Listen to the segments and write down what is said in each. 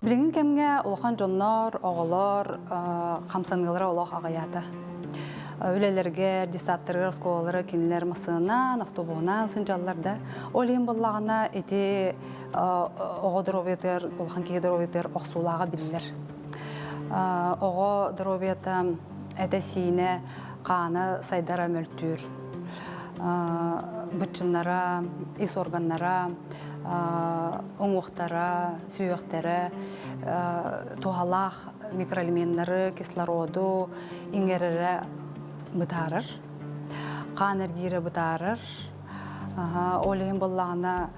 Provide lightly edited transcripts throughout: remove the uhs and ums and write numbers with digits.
Билиҥҥи кэмҥэ улахан дьоннор, оҕолор хамсаныылара олох аҕыйаата. Үлэлэргэ, детсадтарыгар, оскуолаларга кинилэр массыынанан, автобуһунан сылдьаллар да. Ол иһин буоллаҕына ити оҕо доруобуйатыгар, улахан киһи доруобуйатыгар охсуулааҕа биллэр. Оҕо доруобуйата этэ-сиинэ, хаана сайдара мөлтүүр. Быччыннара, ис органнара, уҥуохтара, сүһүөхтэрэ туһалаах микроэлеменнары, кислороду иҥэрэрэ бытаарар, хаан эргиирэ бытаарар. Ол иһин буоллаҕына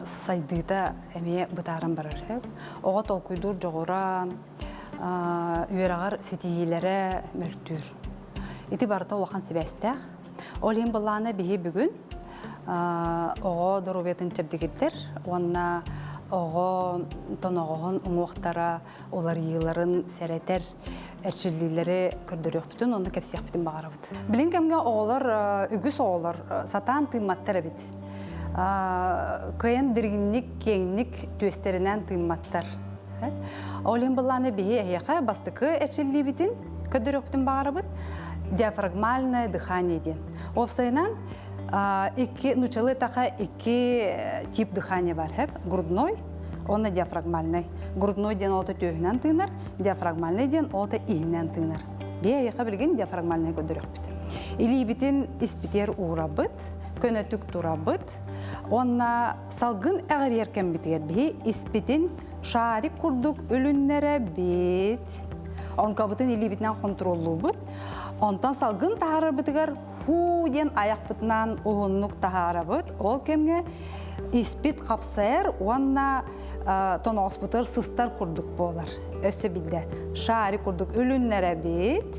сайдыыта эмиэ бытааран барар. Оҕо толкуйдуур дьоҕура, үөрэҕэр ситиһиилэрэ мөлтүүр. Ити барыта улахан сибээстээх. Ол иһин былаана биһи бүгүн оҕо доруобуйатын чэбдигирдэр уонна оҕо тоноҕоһун уҥуохтара уларыйыыларын сэрэтэр эрчиллиилэри көрдөрүөхпүтүн уонна кэпсиэхпитин баҕарабыт. Билин кэмҥэ оҕолор үгүс оҕолор сатаан тыымматтар эбит. Кыайан дириҥник, киэҥник түөстэринэн тыымматтар. Ол иһин былааны биһи эһиэхэ бастакы эрчиллиибитин көрдөрүөхпүтүн баҕарабыт. Диафрагмальное дыхание диэн. Уопсайынан икки нучалы таха икки тип дыхания бар хэп грудной уонна диафрагмальный. Грудной диэн оото түөһүнэн тыынар, диафрагмальный диэн оото иһинэн тыынар. Биһи эһиэхэ билигин диафрагмальный көрдөрүөхпүт. Илиибитин испитиэр уурабыт, көнөтүк турабыт уонна салгын эҕирийэр кэмбитигэр биһи испитин шарик курдук үлүннэрэбит. Онкобутун илиибитинэн хонтуруоллуубут. Онтон салгын таһаарарбытыгар хуу диэн айахпытынан уһуннук таһаарабыт. Ол кэмҥэ испит хапсайар уонна тоноҕоспутугар сыстар курдук буолар. Өссө биирдэ шарик курдук үлүннэрэбит.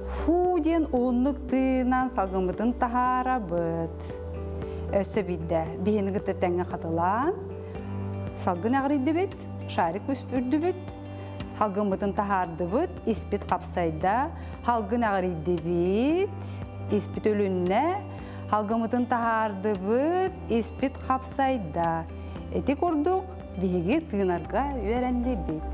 Фу диэн уһуннук тыынан салгыммытын таһаарабыт. Өссө биирдэ биһини кытта тэҥҥэ хатылаан салгын эҕирийдибит, шарик үрдүбүт, халгыммытын таһаардыбыт, испит хапсайда, халгын эҕирийдибит, испит үлүннэ, халгыммытын таһаардыбыт, испит хапсайда. Ити курдук биһиги тыынарга үөрэннибит.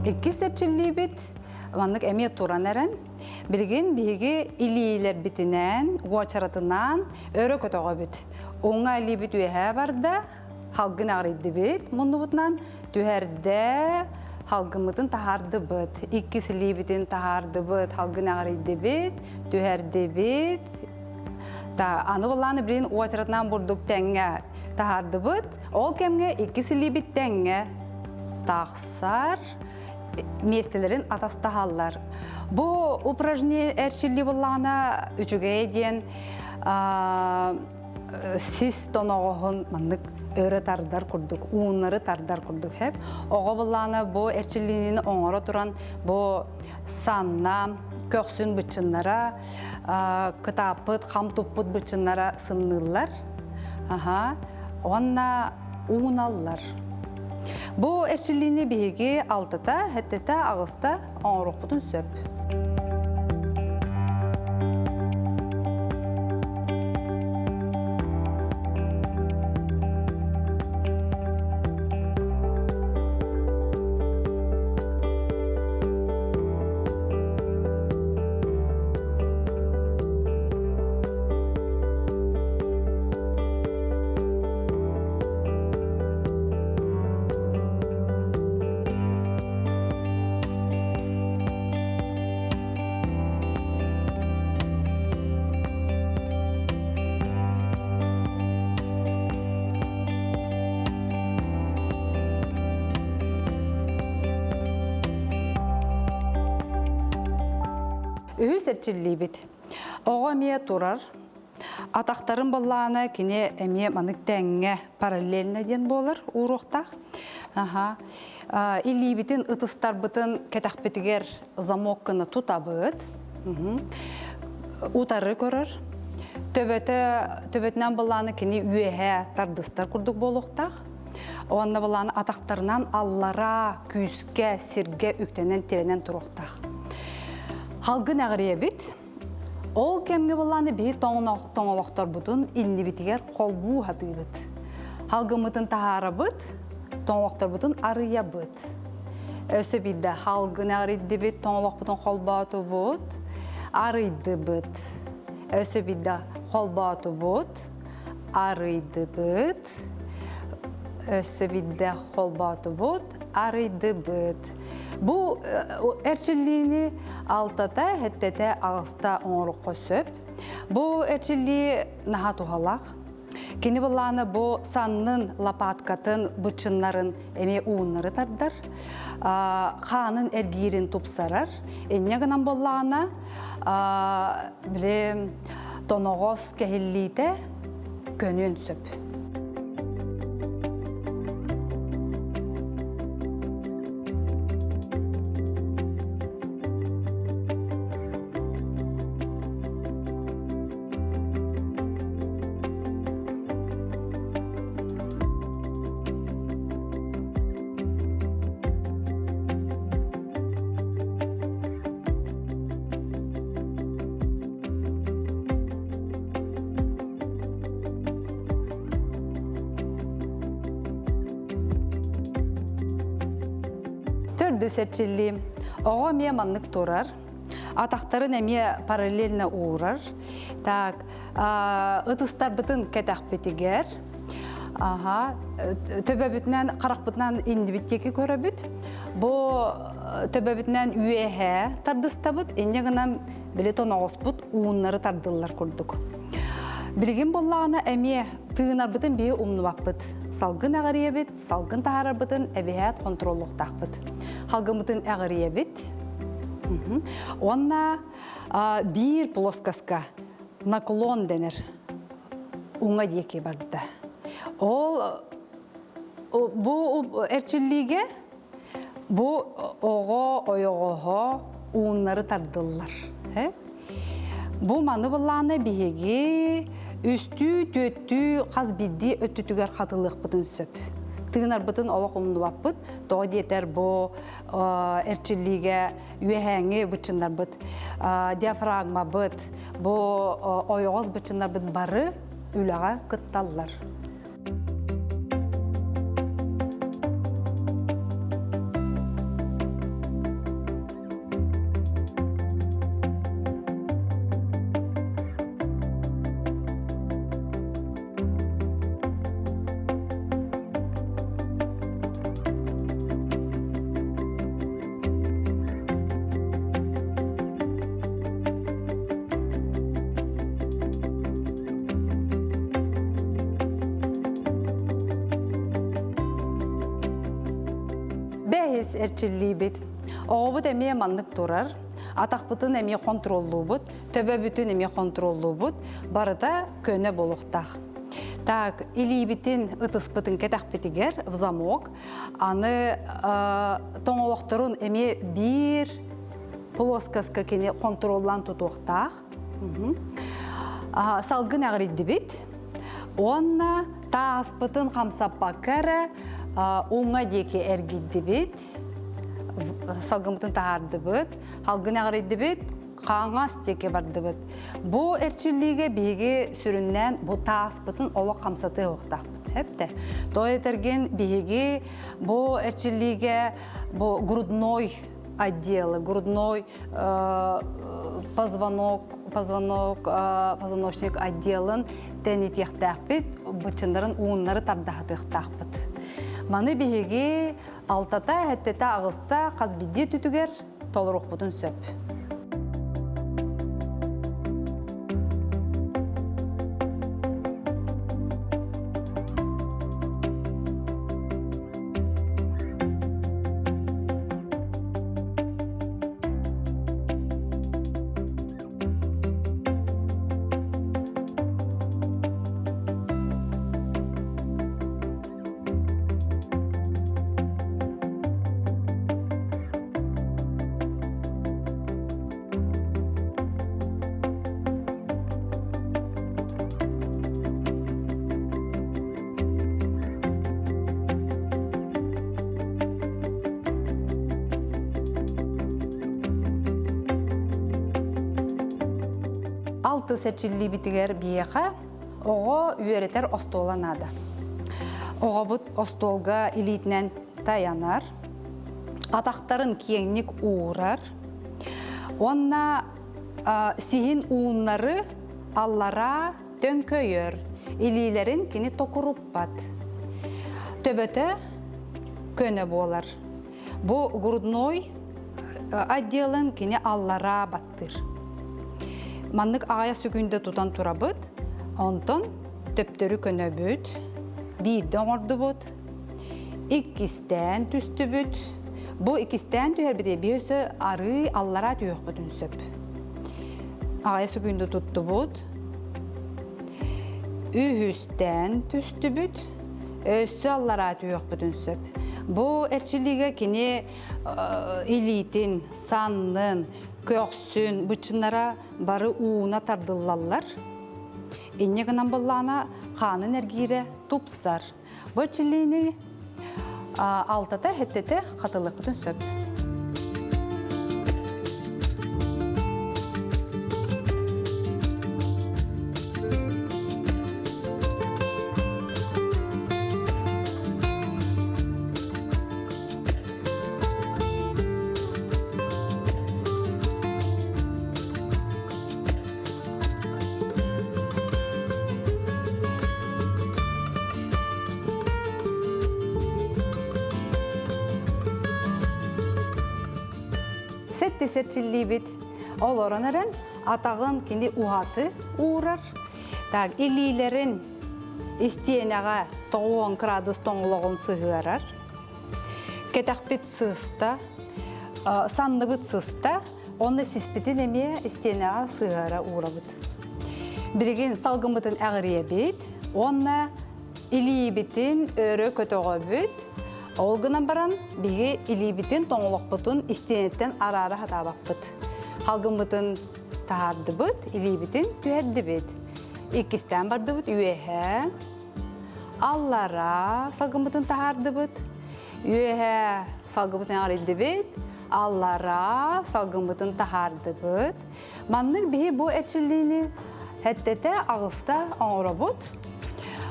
Иккис эрчиллиибит маннык эмиэ туран эрэн билигин биһиги илиилэрбитинэн уочаратынан өрө көтөҕөбүт. Уҥа илиибит үөһээ барда, халгын аҕырыйдыбыт муннубутунан, түһэрдэ, халгыммытын таһаардыбыт. Иккис илиибитин таһаардыбыт, халгын аҕырыйдыбыт, түһэрдибит. Та, аны буллааны билин уочаратынан бурдук тэҥҥэ таһаардыбыт. Ол кэмҥэ иккис илиибит тэҥҥэ тахсар миэстэлэрин атастаһаллар. Бу упражнение эрчиллии буллаҕына үчүгэй диэн сис тоноҕоһун маннык өрө тардар курдук, ууннары тардар курдук хэп. Оҕо буллаҕына бу эрчиллиини оҥоро туран бу санна, көхсүн быччыннара, кытааппыт, хам туппут быччыннара сымныыллар. Аха. Уонна ууналлар. Бу эрчиллиини биһиги алтата, сэттэтэ, аҕыста оҥоруохпутун сөп. Үһүс эрчиллиибит. Оҕо эмиэ турар. Атахтарын быллаана кини эмиэ маннык тэҥҥэ параллельно диэн буолар ууруохтаах. Аха. Илиибитин ытыстарбытын кэтэхпитигэр замок гына тутабыт. Утары көрөр. Төбөтө төбөтүнэн былааны кини үөһэ тардыстар курдук буолуохтаах. Уонна былааны атахтарынан аллараа күүскэ сиргэ үктэнэн тирэнэн туруохтаах. Халгын эҕириэбит. Ол кэмҥэ былааны биһи тоҥолохторбутун иннибитигэр холбуу хатыыбыт. Халгыммытын таһаарабыт, тоҥолохторбутун арыйабыт. Өссө биирдэ халгын эҕирийдибит, тоҥолохпутун холбоотубут, арыйдыбыт. Өссө биирдэ холбоотубут, арыйдыбыт. Өссө биирдэ холбоотубут, арыйдыбыт. Бу эрчиллиини алтата, сэттэтэ, аҕыста оҥоруохха сөп. Бу эрчиллии наһаа туһалаах. Кини былаана бу саннын, лопаткатын, быччыннарын эмиэ ууннары тардар, хаанын эргиирин тупсарар. Инньэ гынан буоллаҕына, били тоноҕос кэһиллиитэ көнүөн сөп. Төрдүс эрчиллии. Оҕо эмиэ маннык турар. Атахтарын эмиэ параллельно уурар. Так, ытыстарбытын кэтэхпитигэр, аха, төбөбүтүнэн, харахпытынан иннибит диэки көрөбүт. Бу төбөбүтүнэн үөһээ тардыстабыт, инньэ гынан били тоноҕоспут ууннары тардыллар курдук. Билигин буоллаҕына эмиэ тыынарбытын биһи умнубаппыт. Салгын эҕирийэбит, салгын таһаарарбытын эбиһээт хонтуруоллуохтаахпыт. Халгыммытын эҕирийэбит. Уонна биир плоскоска наклон дэнэр уҥа диэки барда. Ол бу эрчиллиигэ бу оҕо ойоҕоһо ууннары тардыллар. Бу маны былааны биһиги үстүү, түөттүү хас биирдии өттүтүгэр хатылыахпытын сөп. Тыынарбытын олох умнубаппыт. Тоҕо диэтэр бу эрчиллиигэ үөһээҥи быччыннарбыт, диафрагмабыт, бу ойоҕос быччыннарбыт бары үлэҕэ кытталлар. Бэһис эрчиллиибит. Оҕобут эмиэ маннык турар. Атахпытын эмиэ хонтуруоллуубут, төбөбүтүн эмиэ хонтуруоллуубут. Барыта көнө буолуохтаах. Так, илиибитин, ытыспытын кэтэхпитигэр в замок Аны тоҥолохторун эмиэ биир плоскоска кини хонтуруоллаан тутуохтаах. Салгын эҕирийдибит. Уонна тааспытын хамсаппакка эрэ уҥа диэки эргийдибит. Салгыммытын таһаардыбыт. Салгын эҕирийдибит. Хаҥас диэки бардыбыт. Бу эрчиллиигэ биһиги сүрүннээн бу тааспытын олох хамсатыа уохтаахпыт. Эптэ. То этэргин биһиги бу эрчиллиигэ бу грудной отделы, грудной позвонок, позвонок, позвоночник отделын тэнитиэхтээхпит, быччыннарын ууннары тардаһатыахтаахпыт. Маны биһиги алтата, сэттэтэ, аҕыста хас биирдии түтүгэр толоруохпутун сөп. Алтыс эрчиллиибитигэр биһиэхэ оҕо үөрэтэр остуола наада. Оҕобут остуолга илиитинэн тайанар, атахтарын киэҥник уурар уонна сиһин ууннары аллараа төҥкөйөр, илиилэрин кини токуруппат. Төбөтө көнө буолар. Бу грудной отделын кини аллараа баттыыр. Маннык аҕыйах сөкүүндэ тутан турабыт, онтон төптөрү көнөбүт, биирдэ оҥордубут, иккистээн түстүбүт. Бу иккистээн түһэрбит биир өссө арыы аллараа түһүөхпүтүн сөп. Аҕыйах сөкүүндэ туттубут, үһүстээн түстүбүт, өссө аллараа түһүөхпүтүн сөп. Бу эрчиллиигэ кини илиитин, саннын, көхсүн, быччыннара бары ууна тардыллаллар. Инньэ гынан буоллаҕына хаанын эргиирэ тупсар. Бу эрчиллиини алтата, сэттэтэ хатылыаххытын сөп. Сэттис эрчиллиибит. Олорон эрэн атаҕын кини уһаты уурар. Так, илиилэрин истиэнэҕэ 90 градус тоҥолоҕун сыһыарар. Кэтэхпит сыста, санныбыт сыста, онно сиспитин эмиэ истиэнэҕэ сыһыара уурабыт. Билигин салгыммытын эҕирийэбит уонна илиибитин өрө көтөҕөбүт. Ол гынан баран биһиги илиибитин тоҥолохпутун истиэнэттэн араара сатаабаппыт. Халгыммытын таһаардыбыт, илиибитин түһэрдибит. Иккистээн бардыбыт үөһэ, аллара салгыммытын таһаардыбыт, үөһэ салгыбытын эҕирийдибит, аллара салгыммытын таһаардыбыт. Маннык биһи бу эрчиллиини сэттэтэ аҕыста оҥоробут.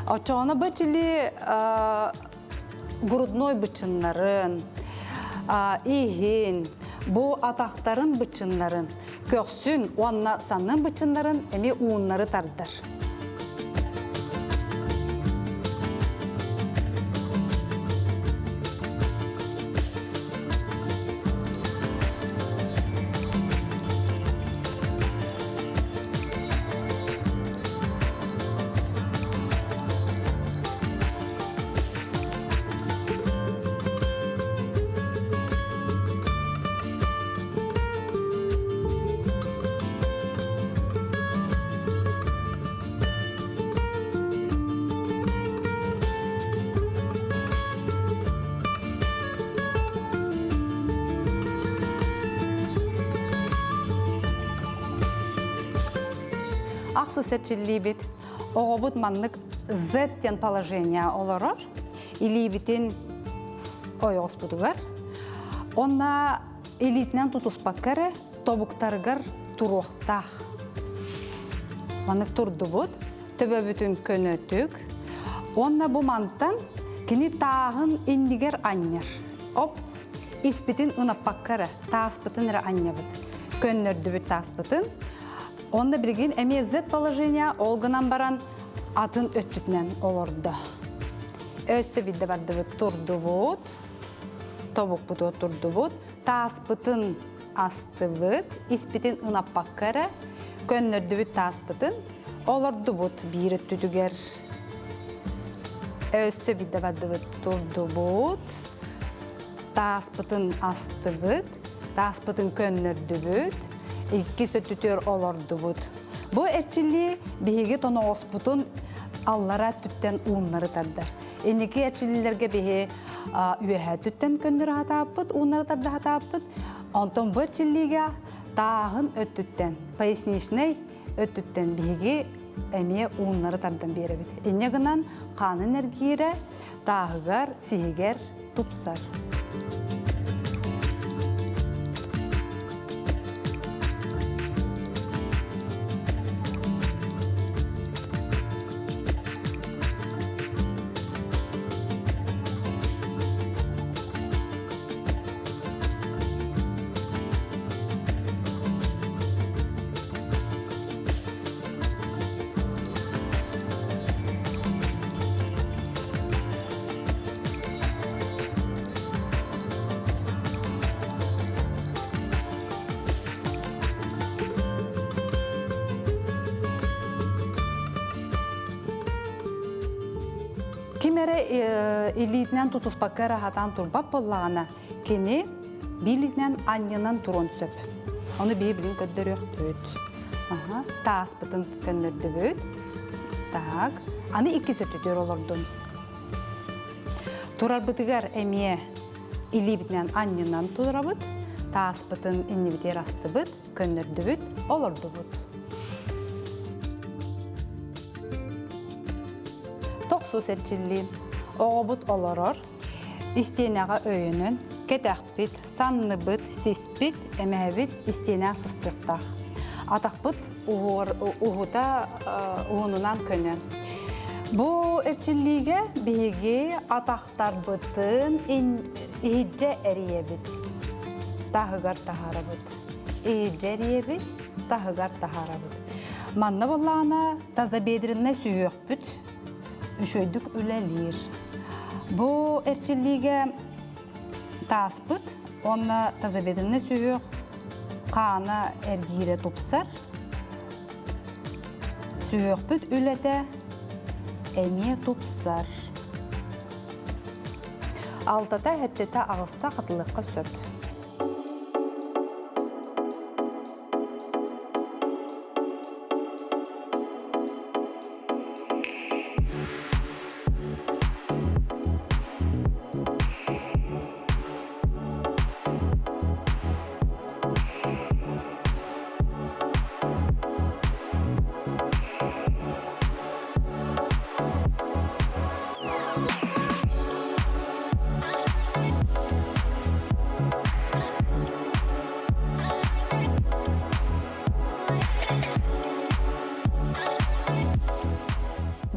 Оччоҕуна бу эрчиллии грудной быччыннарын, иһин, бу атахтарын быччыннарын, көхсүн уонна саннын быччыннарын эмиэ ууннары тардар. Ахсыс эрчиллиибит оҕобут маннык Z диэн положение олорор. Илиибитин ойоҕоспутугар. Онна илиитинэн тутуспакка эрэ тобуктарыгар туруохтаах. Маннык турдубут, төбөбүтүн көнөтүк. Уонна бу мантан кини тааһын иннигэр анньар. Оп, испитин ынаппакка эрэ, тааспытын эрэ анньабыт. Көннөрдүбүт тааспытын. Онно билигин эмиэ Z положение ол гынан баран атын өттүтүнэн олордо. Өссө биирдэ бардыбыт, турдубут, тобукпутугар турдубут, тааспытын астыбыт, испитин ынаппакка эрэ көннөрдүбүт тааспытын, олордубут биир өттүтүгэр. Өссө биирдэ бардыбыт, турдубут, тааспытын астыбыт, тааспытын көннөрдүбүт, иккис өттүтүгэр олордубут. Бу эрчиллии биһиги тоноҕоспутун аллара өттүттэн ууннары тардар. Инники эрчиллиилэргэ биһи үөһээ өттүттэн көннөрө сатааппыт, ууннары тарда сатааппыт. Онтон бу эрчиллиигэ тааһын өттүттэн, поясничнай өттүттэн биһиги эмиэ ууннары тардан биэрэбит. Инньэ гынан хаанын эргиирэ тааһыгар, сиһигэр тупсар. илиитинэн тутуспакка эрэ хатаан турбат буоллаҕына, кини биилитинэн анньынан туруон сөп. Ону биһи билин көрдөрүөхпүт. Аха, тааспытын көннөрдүбүт. Так, аны иккис өттүтүгэр олордун. Турарбытыгар эмиэ илиибитинэн анньынан турабыт, тааспытын иннибитигэр астыбыт, көннөрдүбүт, олордубут. Тохсус эрчиллии. Оҕобут олорор, истиэнэҕэ өйөнөн, кэтэхпит, санныбыт, сиспит, эмэһэбит истиэнэ сыстыахтаах. Атахпыт уһута уһунунан көнө. Бу эрчиллиигэ биһиги атахтарбытын иһирдьэ эрийэбит, таһыгар таһаарабыт. Иһирдьэ эрийэбит, таһыгар таһаарабыт. Манна буоллаҕына тазобедреннай сүһүөхпүт үчүгэйдик үлэлиир. Бу эрчиллиигэ тааспыт уонна тазобедреннай сүһүөх хаана эргиирэ тупсар. Сүһүөхпүт үлэтэ эмиэ тупсар. Алтата, сэттэтэ, аҕыста хатылыахха сөп.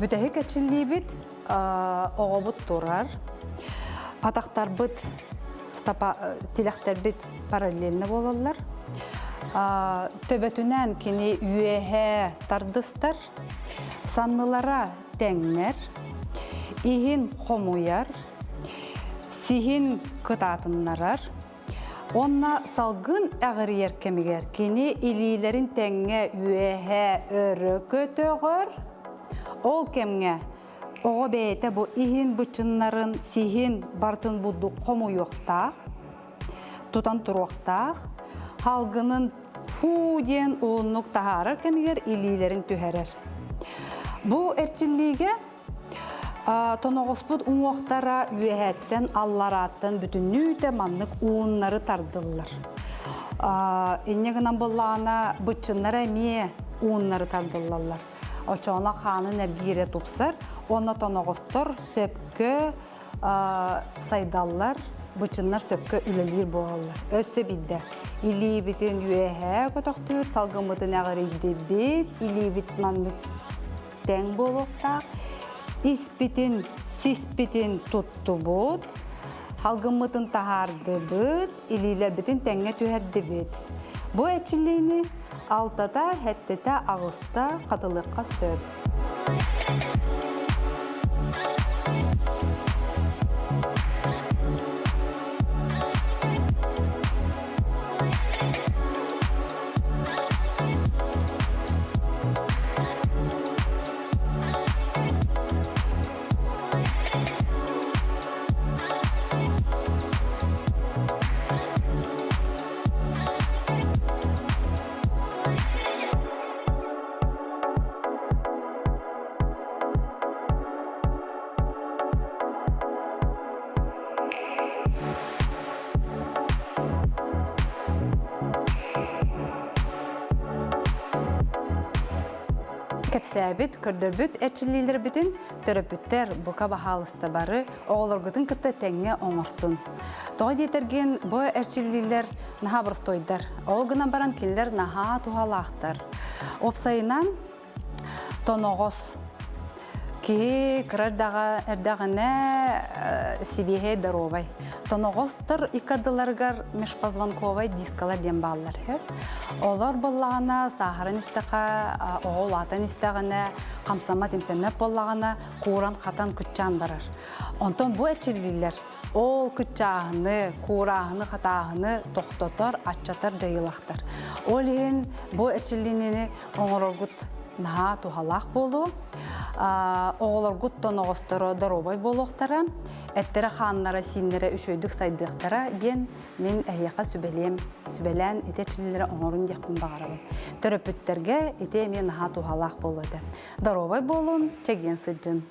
Бүтэһик эрчиллиибит оҕобут турар. Атахтарбыт стопа тилэхтэрбит параллельно буолаллар. Төбөтүнэн кини үөһэ тардыстар, саннылара тэҥнэр, иһин хомуйар, сиһин кытаатыннарар. Уонна салгын эҕирийэр кэмигэр кини илиилэрин тэҥҥэ үөһэ өрө көтөҕөр. Ол кэмҥэ оҕо бэйэтэ бу иһин быччыннарын, сиһин барытын бурдук хомуйуохтаах, тутан туруохтаах, халгынын фу диэн уһуннук таһаарар кэмигэр илиилэрин түһэрэр. Бу эрчиллиигэ тоноҕоспут уҥуохтара үөһэттэн алларааттан бүтүннүүтэ маннык ууннары тардыллар. Инньэ гынан буоллаҕына быччыннара эмиэ ууннары тардыллаллар. Очоҕуна хаанын эргиирэ тупсар уонна тоноҕостор сөпкө сайдаллар, бычыннар сөпкө үлэлиир буолаллар. Өссө биирдэ илиибитин үөһээ көтөхтүбүт, салгыммытын эҕирийдибит, илиибит маннык тэҥ буолуохтаах. Испитин, сиспитин туттубут, халгыммытын таһаардыбыт, илиилэрбитин тэҥҥэ түһэрдибит. Бу эрчиллиини алтата, сэттэтэ, аҕыста хатылыахха сөп. Кэпсээбит, көрдөрбүт эрчиллиилэрбитин төрөппүттэр бука баһаалыста бары оҕолоргутун кытта тэҥҥэ оҥорсун. Тоҕо диэтэргин бу эрчиллиилэр наһаа боростуойдар. Ол гынан баран кинилэр наһаа туһалаахтар. Уопсайынан тоноҕос Киһи кыра эрдэҕинэ сибиэһэй доруобай. Тоноҕостор иккардыларыгар межпозвонковай дискалар диэн бааллар. Олор буоллаҕына сааһыран истэхэ, оҕо улаатан истэҕинэ, хамсаммат-имсэммэт буоллаҕына, кууран-хатан кыччаан барар. Онтон бу эрчиллиилэр ол кыччааһыны, куурааһыны-хатааһыны тохтотор, аччатар дьайыылаахтар. Ол иһин бу эрчиллиини оҥороргут. наһаа туһалаах буолуо. Оҕолоргут тоноҕосторо доруобай буолуохтара, эттэрэ-хааннара, сииннэрэ үчүгэйдик сайдыахтара диэн мин эһиэхэ сүбэлиэм, сүбэлээн ити эрчиллиилэри оҥорун диэхпин баҕарабын. Төрөппүттэргэ ити эмиэ наһаа туһалаах буолуо этэ. Доруобай буолун, чэгиэн сылдьын.